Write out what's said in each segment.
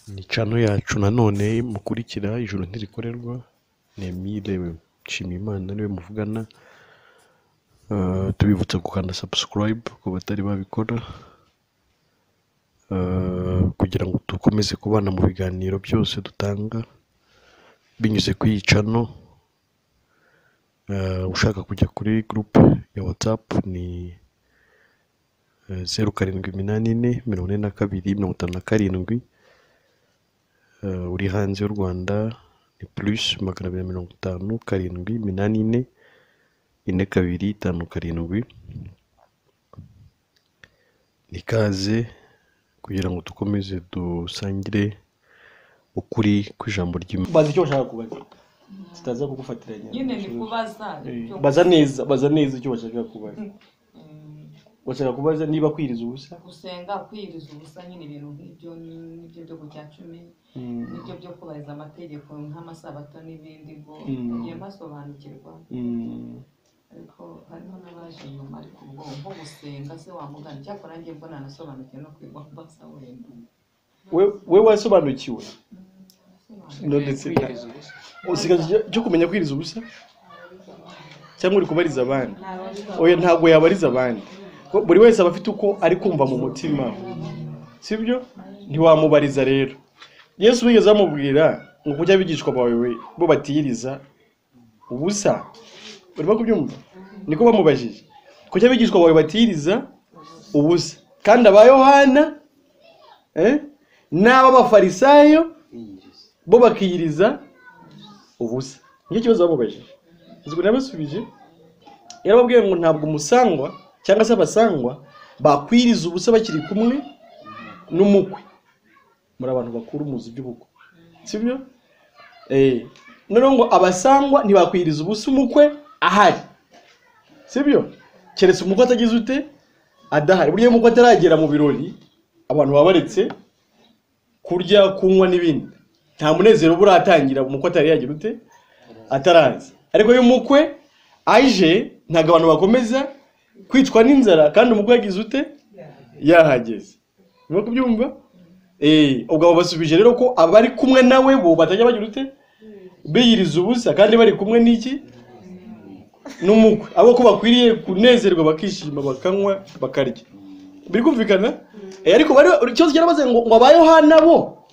Ni channel yacu nanone mukurikira Ijuru Ntirikorerwa, ni Emile Nshimiyimana niwe muvugana. Tubibutsa gukanda subscribe ku batari babikora, kugira ngo dukomeze kubana mu biganiro byose dutanga binyuze kuri iyi channel. Ushaka kujya kuri group ya WhatsApp ni 0784 42 57. Uri hanze y'u Rwanda ni plus 250 7 84 42 57. Ni ikaze kugira ngo dukomeze dusangire ukuri kw'ijambo ry'Imana. Baza icyo bashaka kubaza, tutaza kugufatiranya. Nyine ni kubaza. Baza neza, baza neza icyo bashaka kubaza. Bashaka kubaza niba kwiriza ubusa, gusenga, kwiriza ubusa, nyine ibintu nk'ibyo, n'ibyo byo ku cya cumi, n'ibyo byo kubahiriza amategeko nk'amasabato n'ibindi, ngo ngiye mbasobanukirwa. Ariko harimo n'abaje nyuma, ariko ubwo nko gusenga se wamugana, cyakora njye mbona nasobanukiwe no kwigwa mbasa wenda. We wasobanukiwe none se usigaje cyo kumenya kwiriza ubusa cyangwa uri kubariza abandi? Oya, ntabwo yabariza abandi, buri wese aba afite uko ari kumva mu mutima, sibyo? Ntiwamubariza rero. Yesu wigeze amubwira ngo kujya abigishwa bawe bo batiyiriza ubusa? Urimo kubyumva? Niko bamubajije, kujya abigishwa bawe batiyiriza ubusa, kandi aba Yohana n'aba Bafarisayo bo bakiyiriza ubusa. Nicyo kibazo bamubajije. Ubwo nabasubije, yarababwiye ngo ntabwo umusangwa cyangwa se abasangwa bakwiriza ubusa bakiri kumwe n'umukwe. Muri abantu bakuru muzi iby'ubukwe, sibyo? Noneho ngo abasangwa ntibakwiriza ubusa umukwe ahari, sibyo? Keretse umukwe atagize ute, adahari. Burya umukwe ataragera mu birori, abantu baba baretse kurya, kunywa n'ibindi, nta munezero uba uratangira umukwe atari yagira ute, ataraza. Ariko iyo umukwe aje, ntabwo abantu bakomeza kwicwa n'inzara, kandi umukwe yagize ute, yahageze. Urimo kubyumva? Ubwo basubije rero ko abari kumwe nawe bo batajya bagira ute, biyiriza ubusa, kandi bari kumwe n'iki, n'umukwe. Abo ko bakwiriye kunezerwa, bakishima, bakanywa, bakarya. Biri kumvikana? Ariko bari ikibazo cyarabaze ngo aba Yohana bo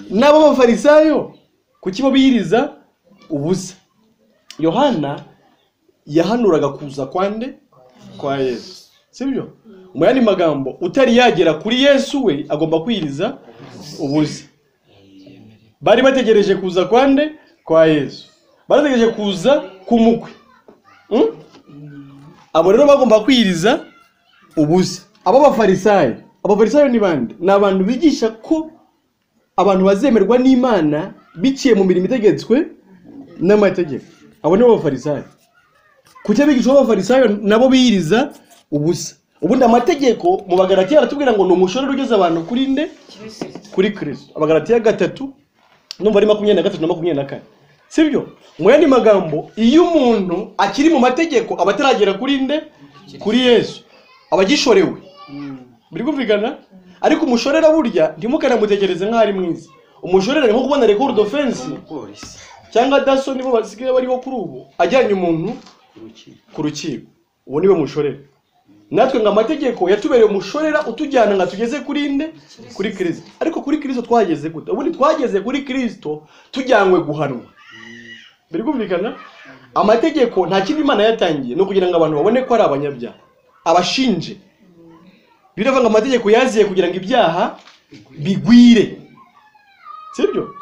n'abo Bafarisayo kuki bo biyiriza ubusa? Yohana yahanuraga kuza kwande kwa Yesu, sibyo? Mu yandi magambo, utari yagera kuri Yesu we agomba kwiriza ubusa. Bari bategereje kuza kwande kwa Yesu, barategereje kuza k'umukwe. Abo rero bagomba kwiriza ubusa. Abo Bafarisayo, Abafarisayo ni bande? Ni abantu bigisha ko abantu bazemerwa n'Imana biciye mu mirimo itegetswe n'amategeko. Abo ni Abafarisayo. Kuki abigishwa b'Abafarisayo nabo biyiriza ubusa? Ubundi amategeko mu Bagalatiya aratubwira ngo ni umushorera ugeze abantu kuri nde? Kuri Kristo. Abagalatiya 3 numva ari 23 na 24, sibyo? Mu yandi magambo, iyo umuntu akiri mu mategeko aba ataragera kuri nde? Kuri Yesu, aba agishorewe. Biri kumvikana? Ariko umushorera burya ntimukanamutekereze nk'aho ari mwiza. Umushorera ni nko kubona record offense cyangwa daso, nibo basigaye bariho kuri ubu, ajyanye umuntu ku rukiko, uwo niwe mushorera. Natwe ngo amategeko yatubereye umushorera utujyana ngo tugeze kuri nde? Kuri Kristo. Ariko kuri Kristo twageze gute? Ubundi twageze kuri Kristo tujyanywe guhanwa. Biri kumvikana? Amategeko nta kindi Imana yatangiye no kugira ngo abantu babone ko ari abanyabyaha, abashinje. Biravuga ngo amategeko yaziye kugira ngo ibyaha bigwire, sibyo?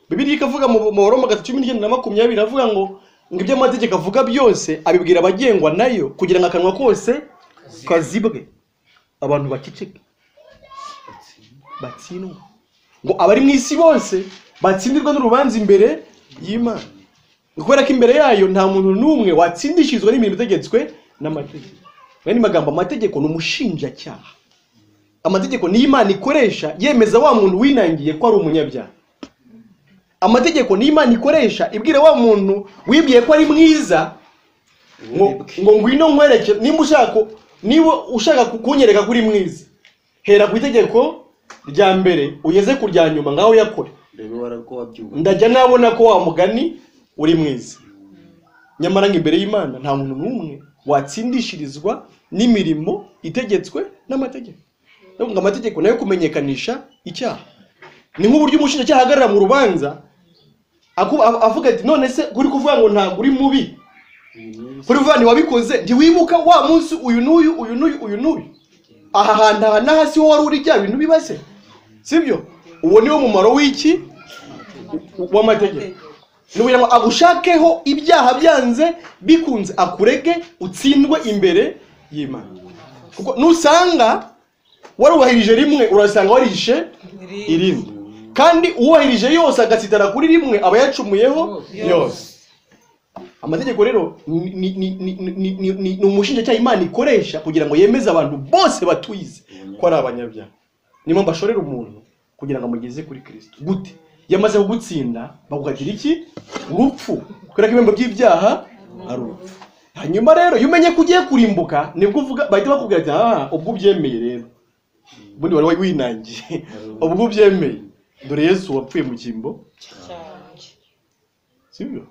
Bibiliya ikavuga mu Roma 3:19 na 20, avuga ngo ibyo amategeko avuga byose abibwira abagengwa nayo, kugira ngo akanwa kose kazibwe, abantu bakicike, batsindwe, ngo abari mu isi bose batsindirwe n'urubanza imbere y'Imana, kubera ko imbere yayo nta muntu n'umwe watsindishirizwa n'imirimo itegetswe n'amategeko. Mwene magambo, amategeko ni umushinjacyaha. Amategeko ni Imana ikoresha yemeza wa muntu winangiye ko ari umunyabyaha. Amategeko ni Imana ikoresha ibwira wa muntu wibwiye ko ari mwiza ngo ngwino nkwereke, niba ushaka kunyereka kuri mwiza, hera ku itegeko rya mbere ugeze ku rya nyuma ngaho yakore. Ndajya nabona ko wa mugani uri mwiza. Nyamara ngo imbere y'Imana nta muntu n'umwe watsindishirizwa n'imirimo itegetswe n'amategeko. Ngo amategeko nayo kumenyekanisha icyaha. Ni nk'uburyo umushinjacyaha ahagarara mu rubanza avuga ati none se kuri kuvuga ngo ntabwo uri mubi, kuri kuvuga ntiwabikoze, ntiwibuka wa munsi uyu n'uyu uyu n'uyu uyu n'uyu, aha hantu aha n'aha si ho wari uri bya bintu bibase, sibyo? Uwo niwo mumaro w'iki? W'amategeko. Ni kugira ngo agushakeho ibyaha byanze bikunze, akurege utsindwe imbere y'Imana. Kuko nusanga warubahirije rimwe urasanga warishe irindi, kandi uwubahirije yose agatsitara kuri rimwe aba yacumuyeho yose. Amategeko rero ni umushinjacyaha Imana ikoresha kugira ngo yemeze abantu bose batuyize ko ari abanyabyaha. Niyo mpamvu ashorera umuntu kugira ngo amugeze kuri Kristo. Gute? Yamaze kugutsinda bakugatira iki? Urupfu. Kubera ko ibihembo by'ibyaha ari urupfu. Hanyuma rero iyo umenye ko ugiye kurimbuka nibwo uvuga, bahita bakubwira ati ah ubwo ubyemeye rero, ubundi wari winangiye, ubwo ubyemeye dore Yesu wapfuye mu cyimbo cyanjye. Sibyo?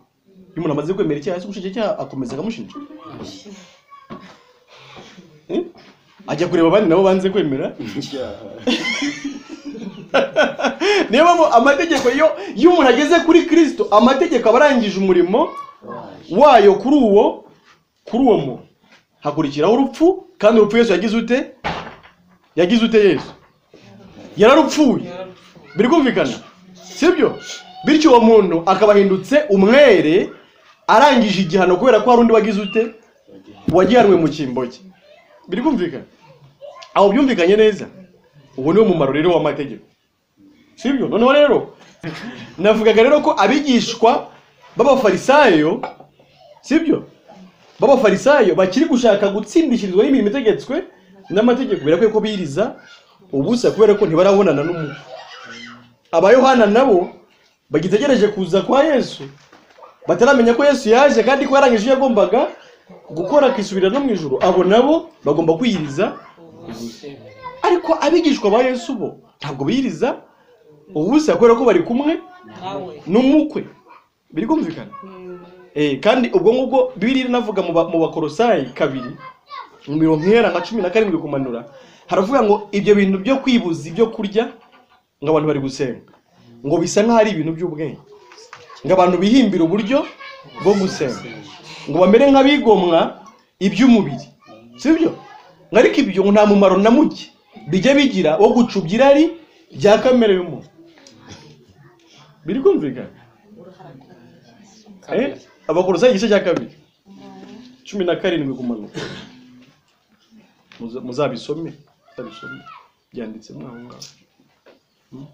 Iyo umuntu amaze kwemera icyaha, se umushinjacyaha akomeza akamushinja? Ajya kureba abandi nabo banze kwemera icyaha. Niyo mpamvu amategeko iyo umuntu ageze kuri Kristo, amategeko aba arangije umurimo wayo kuri uwo muntu. Hakurikiraho urupfu, kandi urupfu Yesu yagize ute? Yagize ute Yesu? Yararupfuye. Biri kumvikana? Sibyo? Bityo uwo muntu akaba ahindutse umwere, arangije igihano kubera ko hari undi wagize ute? Wagihanwe mu cyimbo cye. Biri kumvikana? Aho byumvikanye neza? Ubu niwo mumaro rero w'amategeko. Sibyo? Noneho rero navugaga rero ko abigishwa b'abafarisayo, sibyo? B'abafarisayo bakiri gushaka gutsindishirizwa n'imirimo itegetswe n'amategeko, birakwiye ko biriza ubusa kubera ko ntibarabonana n'umukwe. Abayohana nabo bagitegereje kuza kwa Yesu, bataramenya ko Yesu yaje kandi ko yarangije ibyo yagombaga gukora akisubira no mu ijuru, abo nabo bagomba kwiyiriza ubusa. Ariko abigishwa ba Yesu bo ntabwo biyiriza ubusa kubera ko bari kumwe n'umukwe. Biri kumvikana? Kandi ubwo ngubwo Bibiliya inavuga mu Bakolosayi 2 mu mirongo ihera nka 17 kumanura, haravuga ngo ibyo bintu byo kwibuza ibyo kurya ngo abantu bari gusenga, ngo bisa nkaho ari ibintu by'ubwenge, ngo abantu bihimbira uburyo bwo gusenga, ngo bamere nk'abigomwa iby'umubiri, sibyo? Ariko ibyo nta mumaro na muke bijya bigira wo gucubya irari rya kamere y'umuntu. Biri kumvikana? Abakolosayi igice cya 2 17 kumanuka, muzabisome byanditsemo aho ngaho,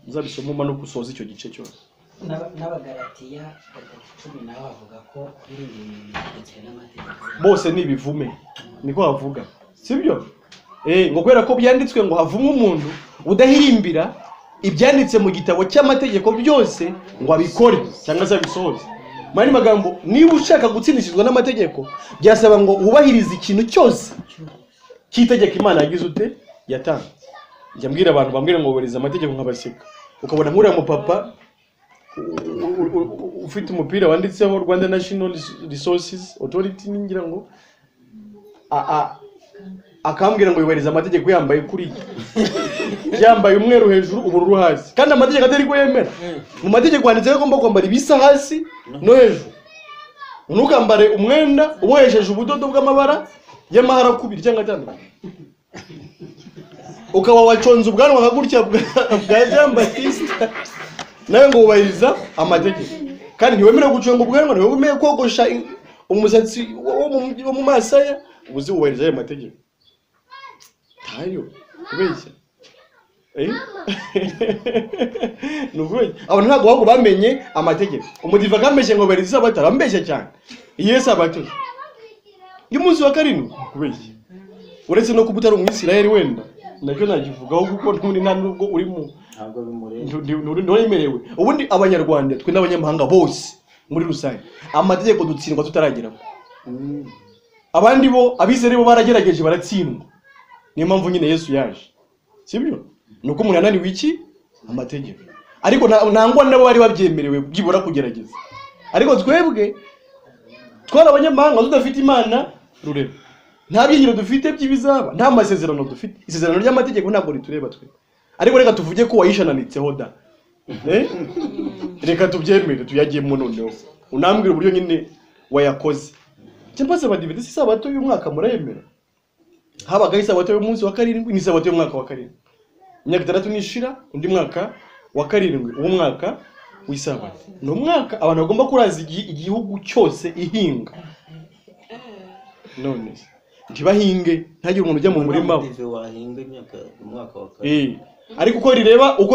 muzabisome umanuka usoza icyo gice cyose. N'Abagalatiya 3:10 naho bavuga ko biringiye n'amategeko bose ni ibivume, niko bavuga, sibyo? Ngo kubera ko byanditswe ngo havumwe umuntu udahirimbira ibyanditse mu gitabo cy'amategeko byose ngo abikore cyangwa se abisohoze. Mu yandi magambo, niba ushaka gutsindishirizwa n'amategeko byasaba ngo wubahirize ikintu cyose cy'itegeko Imana yagize ute? Yatanze. Njya mbwira abantu bambwira ngo bubahirize amategeko nkabaseka. Ukabona nk'uriya mupapa ufite umupira wanditseho Rwanda National Resources Authority, ningira ngo akambwira ngo yubahirize amategeko yambaye kuriya, yambaye umweru hejuru ubururu hasi, kandi amategeko atari ko yemera. Mu mategeko handitseho ko agomba kwambara ibisa hasi no hejuru, ntukambare umwenda ubohesheje ubudodo bw'amabara y'amaharakubiri cyangwa atandukanye, ukaba waconze ubwanwa nka gutya bwa Jean Baptiste, nawe ngo wubahiriza amategeko. Kandi ntiwemerewe guconga ubwanwa, ntiwemerewe kogosha umusatsi wo mu masaya, ubuzi wubahiriza ayo mategeko. Tayo kubeshya. Ni ukubeshya. Abantu ntabwo ahubwo bamenye amategeko. Umudiva akambeshya ngo bubahiriza isabato, arambeshya cyane. Iyo sabato y'umunsi wa 7 kubeshya. Uretse no kuba utari umwisirayeli wenda nacyo nakivugaho, kuko n'ubundi nta nubwo uri mu ntabwo bimureba, ntiwemerewe. Ubundi abanyarwanda twe n'abanyamahanga bose muri rusange amategeko dutsindwa tutarageramo. Abandi bo abizere bo baragerageje baratsindwa. Niyo mpamvu nyine Yesu yaje, sibyo? Nuko umuntu yananiwe iki? Amategeko. Ariko nangwa nabo bari babyemerewe byibura kugerageza. Ariko twebwe twari abanyamahanga tudafite Imana rurema. Nta byiringiro dufite by'ibizaba, nta masezerano dufite. Isezerano ry'amategeko ntabwo ritureba twe. Ariko reka tuvuge ko wayishananitseho da. Reka tubyemere tuyagiyemo noneho. Unambwira uburyo nyine wayakoze. Cyangwa se abadiventisi isabato y'umwaka murayemera? Habagaho isabato y'umunsi wa karindwi n'isabato y'umwaka wa karindwi. Imyaka 6 nishira undi mwaka wa karindwi, uwo mwaka w'isabato. Ni umwaka abantu bagomba kuraza igihugu cyose ihinga. None se ntibahinge, ntagire umuntu ujya mu murima we. Ariko uko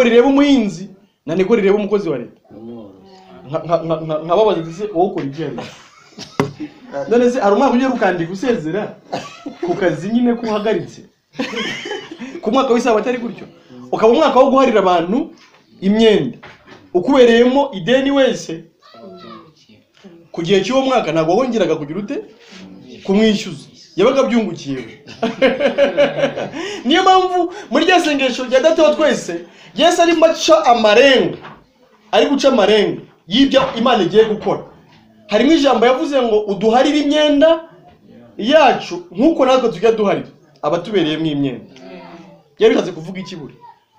rireba umuhinzi na niko rireba umukozi wa leta. Nkababaza ati se wowe ukora iki hariya? None se hari umwaka ugiye ukandika usezera ku kazi nyine ko uhagaritse ku mwaka w'isabato ari gutyo, ukaba umwaka wo guharira abantu imyenda ukubereyemo ideni wese ku gihe cy'uwo mwaka ntabwo wongeraga kugira ute kumwishyuza, yabaga byungukiye. Niyo mpamvu muri rya sengesho rya Data wa twese Yesu arimo aca amarenga, ari guca amarenga y'ibyo Imana igiye gukora. Harimo ijambo yavuze ngo uduharire imyenda yacu nk'uko natwe tujya duharira abatubereyemo imyenda. Yari bishatse kuvuga iki buri?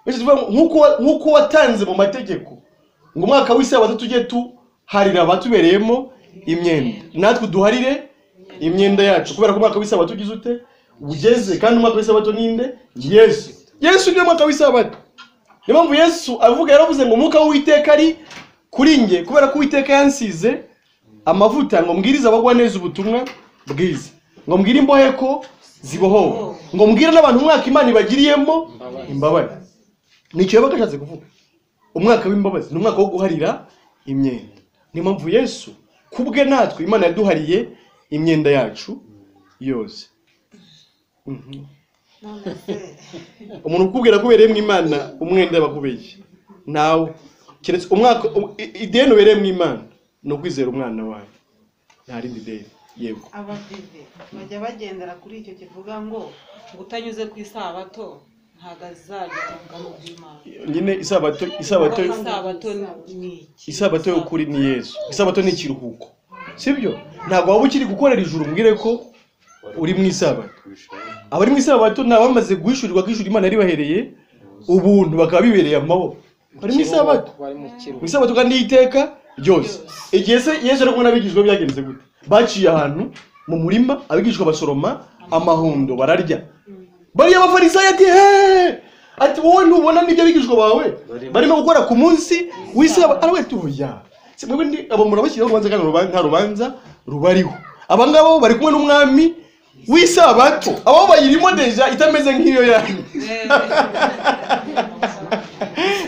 Bishatse kuvuga nk'uko watanze mu mategeko ngo umwaka w'isabato tujye tuharira abatubereyemo imyenda, natwe duharire imyenda yacu kubera ko umwaka w'isabato ugize ute? Ugeze. Kandi umwaka w'isabato ninde? Yesu. Yesu niwe mwaka w'isabato. Niyo mpamvu Yesu avuga, yaravuze ngo umwuka w'Uwiteka ari kuri nge kubera ko Uwiteka yansize amavuta ngo mbwirize abagwa neza ubutumwa bwiza, ngo mbwire imbohe ko zibohowe, ngo mbwire n'abantu umwaka Imana ibagiriyemo imbabazi. Nicyo yabaga ashatse kuvuga. Umwaka w'imbabazi ni umwaka wo guharira imyenda. Niyo mpamvu Yesu kubwe natwe Imana yaduhariye imyenda yacu yose. Umuntu ukubwira ko ubereyemo Imana umwenda bakubeshye nawe, keretse umwaka ideni ubereyemo Imana ni ukwizera umwana wawe, nta rindi deni. Yego. Abadive bajya bagendera kuri icyo kivuga ngo utanyuze ku isabato ntago azagera mu bwami bw'Imana. Nyine isabato ni iki? Isabato y'ukuri ni Yesu. Isabato ni ikiruhuko, sibyo? Ntabwo waba ukiri gukorera ijuru mbwire ko uri mu isabato. Abari mu isabato ni abamaze guhishurirwa ko ijuru Imana yaribahereye ubuntu bakaba bibereye amahoro. Bari mu isabato. Mu isabato kandi iteka ryose. Igihe se Yesu ari kumwe n'abigishwa byagenze gute? Baciye ahantu mu murima abigishwa basoroma amahundo bararya. Bariya abafarisayo ati he, ati wowe ntubona n'ibyo abigishwa bawe barimo gukora ku munsi w'isabato? Arawe tuya mwebwe ndi abo murabashyiraho urubanza kandi nta rubanza rubariho. Aba ngabo bari kumwe n'umwami w'isabato, abo bayirimo deja itameze nk'iyo yanyu.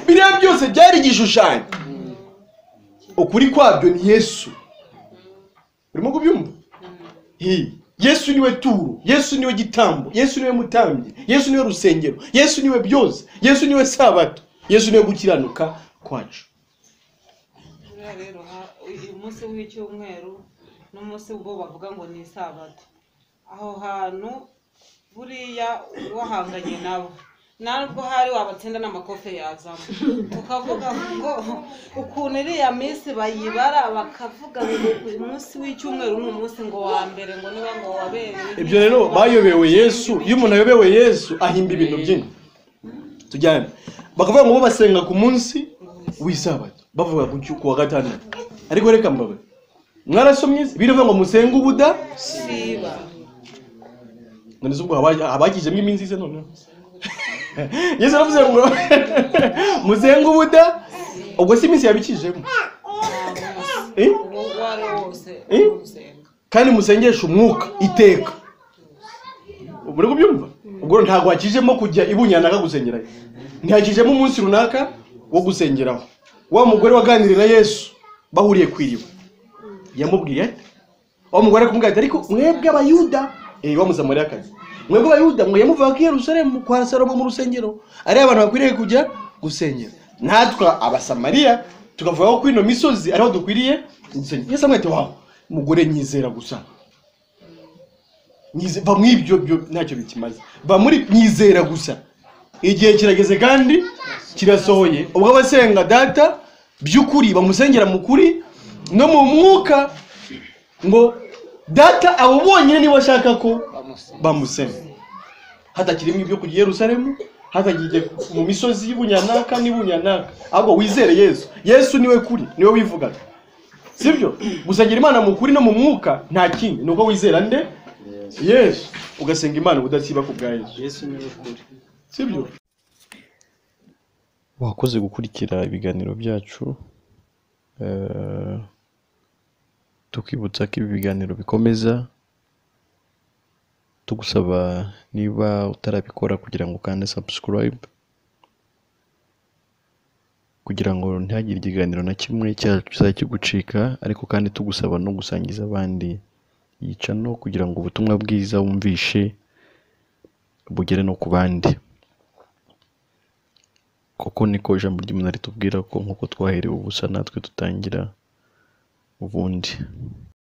Biriya byose byari igishushanyo, ukuri kwabyo ni Yesu. Urimo kubyumva? Yesu niwe turo, Yesu niwe gitambo, Yesu niwe mutambyi, Yesu niwe rusengero, Yesu niwe byose, Yesu niwe sabato, Yesu niwe gukiranuka kwacu. Rero umunsi w'icyumweru n'umunsi ubwo bavuga ngo ni isabato, aho hantu buriya wahanganye nabo ntabwo hari wabatsinda n'amakofe yazamo, tukavuga ngo ukuntu iriya minsi bayibara bakavuga ngo uyu munsi w'icyumweru ni umunsi ngo wa mbere ngo niba ngo wabereye. Ibyo rero bayobewe Yesu. Iyo umuntu ayobewe Yesu ahimba ibintu byinshi. Tujyane bakavuga ngo bo basenga ku munsi w'isabato, bavuga ku wa gatandatu. Ariko reka mbabe mwarasomye biravuga ngo musenge ubuda siba. None ubwo habakijemo iminsi se noneho? Yesu aravuze ngo musenge ubuda, ubwo si iminsi yabikijemo. Kandi musengesha umwuka iteka. Ubwo kubyumva? Ubwo ntabwo hakijemo kujya ibunyanaka gusengerayo, ntihakijemo umunsi runaka wo gusengeraho. Wa mugore waganiriye na Yesu bahuriye ku iriba yamubwiye ati, wa mugore kumubwira ati ariko mwebwe abayuda, wa Musamariyakazi, mwebwe abayuda mwe yamuvaga i Yerusalemu kwa Salomo mu rusengero ari abantu bakwiriye kujya gusengera, natwe abasamariya tukavuga ko ino misozi ariho dukwiriye gusengera. Yesu amwite wawe mugore nyizera gusa, va mu ibyo ntacyo bikimaze, va muri nyizera gusa. Igihe kirageze kandi kirasohoye, ubwo abasenga Data by'ukuri bamusengera mu kuri no mu mwuka, ngo Data abo bonyine nibo ashaka ko bamusenga, hatakirimo ibyo kujya i Yerusalemu, hatagiye mu misozi y'Ibunyanaka n'Ibunyanaka, ahubwo wizere Yesu. Yesu niwe kuri, niwe wivugaga, sibyo? Gusengera Imana mu kuri no mu mwuka nta kindi, ni uko wizera nde? Yesu, ugasenga Imana ubudasiba ku bwa Yesu. Yesu niwe kuri, sibyo? Wakoze gukurikira ibiganiro byacu, tukwibutsa ko ibi biganiro bikomeza, tugusaba niba utarabikora kugira ngo ukande subscribe, kugira ngo ntihagire ikiganiro na kimwe cyacu kizajya kigucika, ariko kandi tugusaba no gusangiza abandi iyi channel kugira ngo ubutumwa bwiza wumvishe bugere no ku bandi, kuko niko ijambo ry'Imana ritubwira ko nk'uko twaherewe ubusa natwe dutangira ubundi.